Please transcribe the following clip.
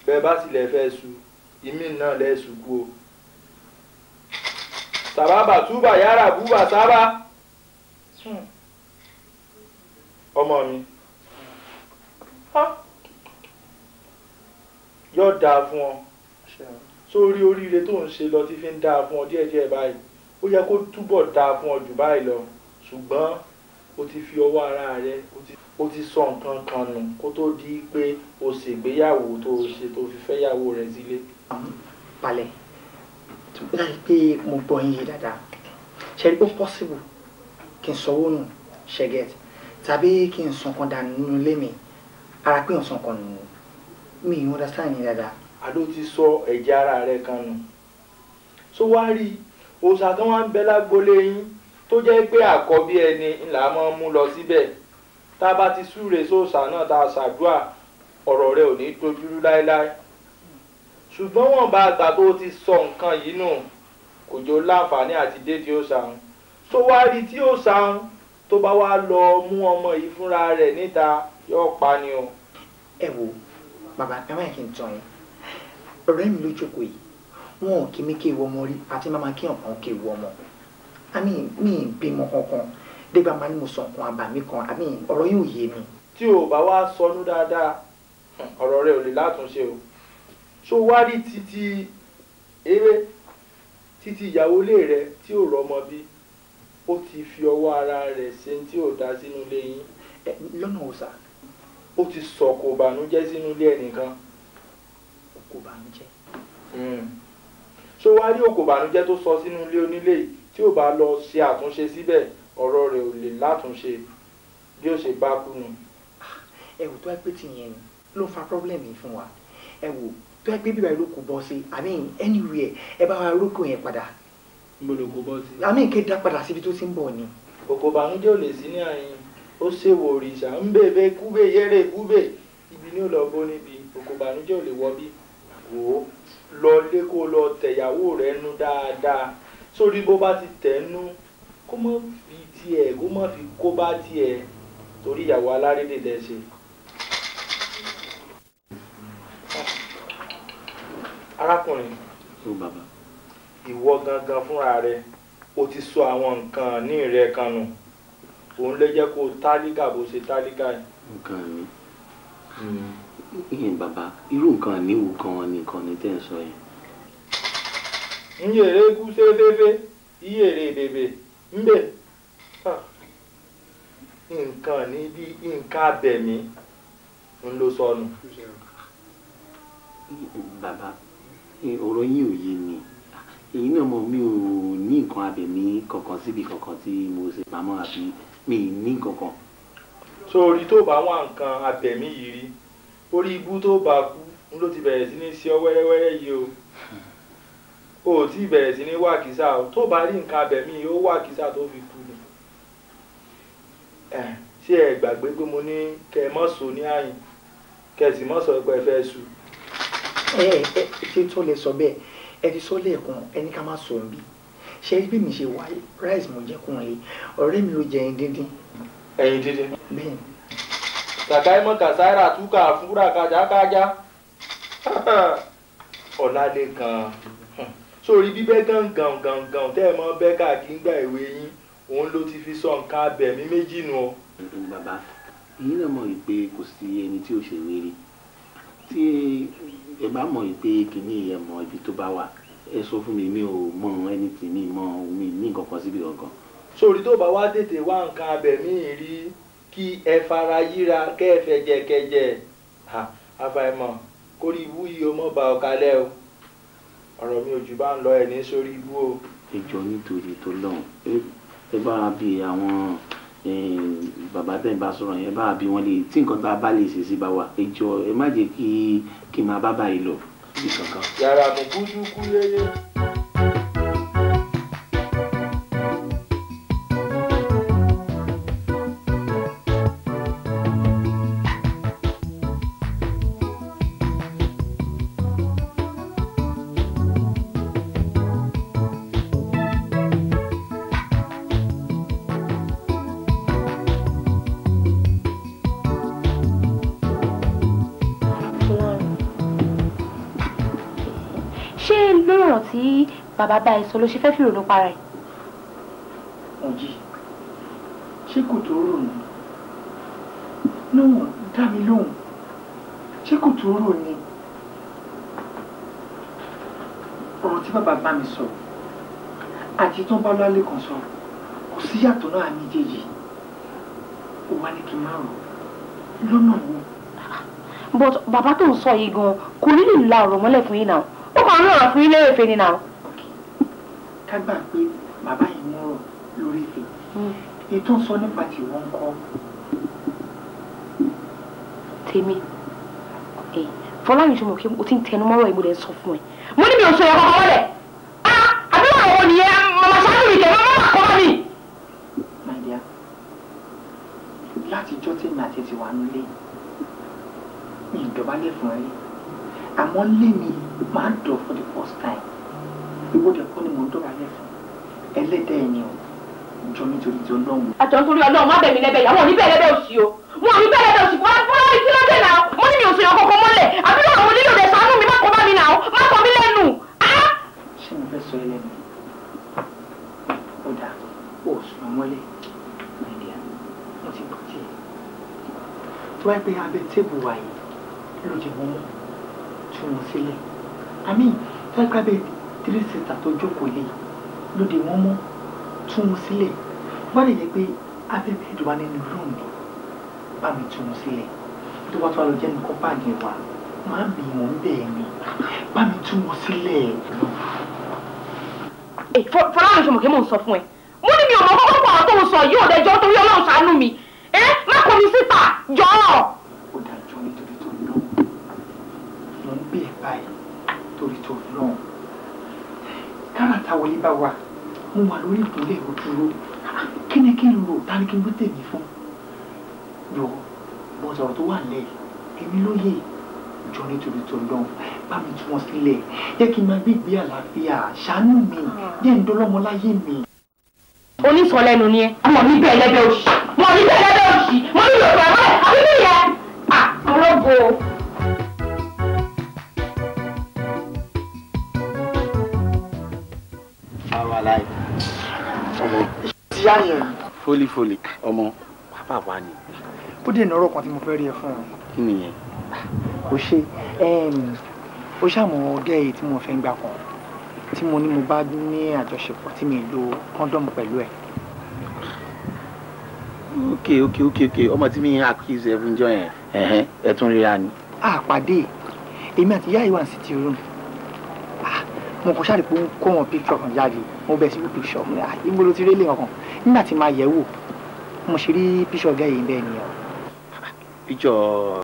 Bẹ́ẹ̀ bá sì lẹ fẹ́ su ìmí náà lẹ́ su kú o. Sàbábà túbà yàrá búbà sábà. Ọmọ mi, yóò dáa fún ọ. Sórí oríire tó ń ṣe lọ tí fi ń dáa fún ọ díẹ̀díẹ̀ báyìí, ó yẹ kó túbọ̀ dáa fún ọ jù báyìí lọ. Ṣùgbọ́n o ti fi ọwọ́ ara rẹ, o ti sọ nǹkan kan nù kó tó di pé o ṣègbéyàwó tó o ṣe tó fi fẹ́yàwó rẹ sílé. Balẹ̀, tó dájú pé mo gbọ́ yín yé dáadáa, ṣe ó possible kí n sanwó nù ṣẹ́gẹ́t tàbí kí n san kan dànù nínú ilé mi, ara pé n san kan nù, mi ì understand yín dáadáa. Àló ti sọ ẹ̀jẹ̀ ara rẹ kan nù. So wá rí òòṣà kan wá ń bẹ lágbolé yín tó jẹ́ pé àkọ́bí ẹni ńlá máa ń mú lọ síbẹ̀. Tá a bá ti súre sóòṣà náà tá a ṣàdúà, ọ̀rọ̀ rẹ ò ní dojúrú láéláé. Ṣùgbọ́n wọ́n bá àgbà tó ti sọ nǹkan yìí nù, kò jọ láǹfààní àti dédé òòṣà ń. Tó wá rí tí òòṣà ń tó bá wá lọ mú ọmọ yìí fúnra rẹ̀ níta, yóò pa ni o. Ẹ wo bàbá, ẹ má yẹ kí n tàn yín. Ọ̀rẹ́ mi ló jókòó yìí, wọn ò kí mi kí ewu ọmọ rí àti màmá kí ọ̀kan kí ewu ọmọ. Àmì mi ì bímọ kankan dégbà máa ní mo sọ nǹkan àbàmì kan, àmì ọ̀rọ̀ yóò yé mi. Tí o bá wá sọnù dáadáa, ọ̀rọ̀ rẹ ò lè látúnṣe o. So wá rí títí eré títí ìyàwó ilé rẹ tí ò rọmọ bí, ó ti fi ọwọ́ ara rẹ̀ ṣe tí ò dá sínú ilé yín. Lọ́nà òòṣà. Ó ti sọ̀kò ìbànújẹ́ sínú ilé ẹnìkan. Òkò ìbànújẹ́. So wá rí òkò ìbànújẹ́ tó sọ sínú ilé onílé yìí, tí ò bá lọ ṣe àtúnṣe síbẹ̀, ọ̀rọ̀ rẹ̀ ò lè látúnṣe bí ó ṣe bá kú nù. Ẹ wò, tó ẹ pé tìyẹn ni ló ń fa problem yìí fún wa. Ẹ wò, tó ẹ pé bíbá ló kò bọ́ sí, I mean anywhere ẹ bá wa rókò yẹn padà. Níbo ló kò bọ́ sí? I mean ké dá padà síbi tó ti ń bọ̀ ni. Òkò ìbànújẹ́ ò lè sí ní àyín, ó ṣèwò òrìṣà ń bèbè kúbè yéré kúbè, ibi ní ò lọ bó níbi, òkò ìbànújẹ́ ò lè wọ bí. Wò ó, lọ lé kó lọ tẹ̀yàwó rẹ nú dáadáa. Sórí bó bá ti tẹ̀ nú, kó má fi tiẹ̀, kó má fi kó bá tiẹ̀, torí ìyàwó alárédè tẹ̀ ṣe. Arákùnrin, bàbá, ìwọ gangan fúnra rẹ, o ti sọ àwọn nǹkan ní rẹ kan nù. Òun ló jẹ́ kó tálíkà bó ṣe tálíkà yìí. Nǹkan mi? Ìyẹn bàbá, irú nǹkan níwò gan-an ni nǹkan ní tẹ́ ń sọ yẹn. Ń yèrè kú séféfé, iyèrè bèbè, ń bè. Nǹkan ní bí nǹkan abẹ̀mí ń ló sọnù. Bàbá, ọ̀rọ̀ yín ò yé mi. Èyí náà mọ̀, mi ò ní nǹkan abẹ̀mí kankan síbi kankan tí mo ṣe pamọ́, àbí mi ì ní kankan. Sórí tó bá wà nǹkan abẹ̀mí yìí rí, orí ibú tó bá kú ń ló ti bẹ̀rẹ̀ sí ní sí ọ wẹ́rẹ́wẹ́rẹ́ yìí o. O ò tí ì bẹ̀rẹ̀ sí ní wà kísà o. Tó bá rí nǹkan abẹ̀mí yìí, ó wà kísà tó fi kú ni. Ṣé ẹ gbàgbé pé mo ní kẹ ẹ mọ́ so ní àyìn, kẹ ẹ sì mọ́ sọ pé ẹ fẹ́ su? Ẹ ẹ ṣe tó lè sọ bẹ́ẹ̀, ẹ ti sọ lẹ́ẹ̀kan, ẹ ní ká má sọ ń bí. Ṣé bí mi ṣe wà, rice mo jẹ kún lé, ọ̀rẹ́ mi ló jẹ ẹyin díndín. Ẹyin díndín? Bẹ́ẹ̀ni. Kàkà ìmọ̀ kàsáírà túkà fúnra kájákájá. Ọ̀làlẹ́kan. Sórí bíbẹ́ gángan gángan tẹ́ ẹ mọ́ bẹ́ káàkiri ńgbà ìwé yín, òun ló ti fi sọ nǹkan abẹ̀mí méjì nù ọ. Bàbá, èyí náà mọ̀ wípé kò sí ẹni tí ò ṣe wéré. Tí ẹ bá mọ̀ wípé kìíní ẹ mọ ibi tó bá wà, ẹ sọ fún mi, mi ò mọ ẹni tí mi mọ, mi ní nǹkan kan síbi kankan. Sórí tó bá wá tètè wá nǹkan abẹ̀mí rí, kí ẹ fara yíra kẹ́ ẹ fẹ́ jẹkẹjẹ. Àfàìmọ̀ kórí ibú yìí ó mọ̀ bá ọ kalẹ̀ o. Ọ̀rọ̀ mi ò jù bá ń lọ ẹ̀ ní sórí ibú o. Ẹ jọ nítorí tó lọ́hùn, ẹ bá wa bí àwọn bàbá tẹ̀ ń bá sọ̀rọ̀ yẹn, bá wa bí wọ́n lè tí nǹkan tá a bá lè ṣe sí bá wa. Ẹ jọ, ẹ má jẹ́ kí n máa bá báyìí lọ bí kankan. Yàrá mùkútù kú yéyé. Ṣé lórí ọ̀rọ̀ tí bàbá bá ẹ sọ ló ṣe fẹ́ fìrònú para ẹ̀? Ọ̀jì, ṣé kò tó rò ní? No, dá mi lóhùn. Ṣé kò tó rò ní? Ọ̀rọ̀ tí bàbá bá mi sọ àti tó ń bá lálẹ́ kan sọ kò sí yàtọ̀ náà méjèèjì. Ó wá ní kí n má rò lọ́nà wo. But bàbá tó ń sọ yìí gan kò ní lè la ọ̀rọ̀ mọ́lẹ̀ fún yín náà. Ó kàn ń rọrọ̀ fún yín lérèfé ni náà. Ká gbà pé bàbá yìí mú ọ̀rọ̀ lórí ìfẹ́. Ètò ń sọ nípa tiwọn ń kọ́. Tèmi Fọláyìn ṣe mọ̀ kí o ti ń tẹnu mọ́rọ̀ ìmúlẹ̀ ń sọ fún ẹ. Mo ní mi ò sọ ẹ̀kọ́ kan mọ́lẹ̀. Àbí ọ̀rọ̀ wo nìyẹn? Màmá ṣáájú mi kẹ̀ màmá kọ́ bá mi. My dear, láti ijọ́ tèmi àti ti wà nílé mi ì dọ̀bálẹ̀ fún ẹ rí. Àmọ́ lé mi máa ń dọ̀ for the first time. Ìwọ́de kọ́ ni mò ń dọ̀bálẹ̀ fún. Ẹlẹ́dẹ̀ ni o. Jọ nítorí ti Ọlọ́run. Àjọ nítorí Ọlọ́run má bẹ̀ mí lẹ́bẹ̀ ìyàwó ní bẹ́ẹ̀ lẹ́bẹ̀ òsì o. Mo ní bẹ́ẹ̀ lẹ́bẹ̀ òsì fún Fọláyìn kí ló dé náà. Mo ní mi ò sọ ìyàn kankan mọ́lẹ̀. Àbí ọ̀rọ̀ wo nílò rẹ̀ ṣàánú mi má kọ́ bá mi náà. Má kọ́ mi lẹ́nu. Ṣé mo fẹ́ sọ ẹ lẹ́nu? Ó dáa, ó sùn mọ́lẹ̀. My dear, mo ti gbọ́ tiẹ̀. Tó wáyé pé abẹ́ tébù wa yìí ló jẹ wọ́n mọ́, tú wọn sílẹ̀. Àmì tó wáyé pé abẹ́ tírísítà tó jókòó lé ló dé wọ́n mọ́, tú wọn sílẹ̀. Bá lè jẹ́ pé abẹ́ bẹ́ẹ̀dì wa nínú rúùmù mi, bá mi tú wọn sílẹ̀. Tó bá tó wá lọ jẹ́ nǹkan báàgì wa, máa mi mò ń bẹ̀ ni. Bá mi tú wọn sílẹ̀. Fọláhàn ṣe mọ̀ kí mò ń sọ fún ẹ. Mo ní mi ò mọ kọ́kọ́ pọ̀ àwọn tó ń sọ yìí ò dẹjọ́ torí Ọlọ́run ṣàánú mi. Má kọ mi síta, jọ̀ọ́. Ó dájọ́ nítorí tó lọ́hùn. Mo ń bẹ̀ báyìí torí tó lọ́hùn. Káràtà wọlé bá wa, mo wà lórí ìpínlẹ̀ òdúró. Kí ni kí n rò ta ni kí n gbé tèmi fún? Jọ bọ́ sọ̀rọ̀ tó wà lẹ̀ èmi ló yè jọ nítorí tó lọ́hùn. Bá mi tú wọn sílẹ̀, jẹ́ kí n máa gbégbé àlàáfíà, ṣàánú mi, jẹ́ ń dọ́lọ́mọ láyé mi. Onísọ̀lẹ́nu ni ẹ. Mo ní bẹ́ẹ̀ lẹ́bẹ̀ òṣì. Mo ní bẹ́ẹ̀ lẹ́bẹ̀ òṣì. Mo ní yorùbá mọ́lẹ̀ àbí bí yẹn. Ológo. Àwa láì. Ọmọ. Ti yá yẹn. Fólífólì ọmọ pápá wa ni. Ó dè ní ọ̀rọ̀ kan tí mo fẹ́ rí ẹ fún ọ. Kí nìyẹn? Ó ṣe ó ṣàmọ̀ gẹ́yì tí mo fẹ́ ń gbà kan tí mo ní mo bá ní àjọṣepọ̀ tí mi lo kọ́ńdọ̀mù pẹ̀lú ẹ̀. Ok ọmọ tí mi ń accuse ẹ fún jọ yẹn ẹ tún ríra ni. A pàdé èmi àti ìyá ìwà sí ti room. Mo kàn ṣáà rí pé ó ń kó wọn picture kan jáde, mo bẹ̀ sí picture mo ní ibo ló ti rí lè kankan nígbà tí màá yẹ̀ wò mo ṣe rí picture gẹ́yì bẹ́ẹ̀ nìyẹn. Picture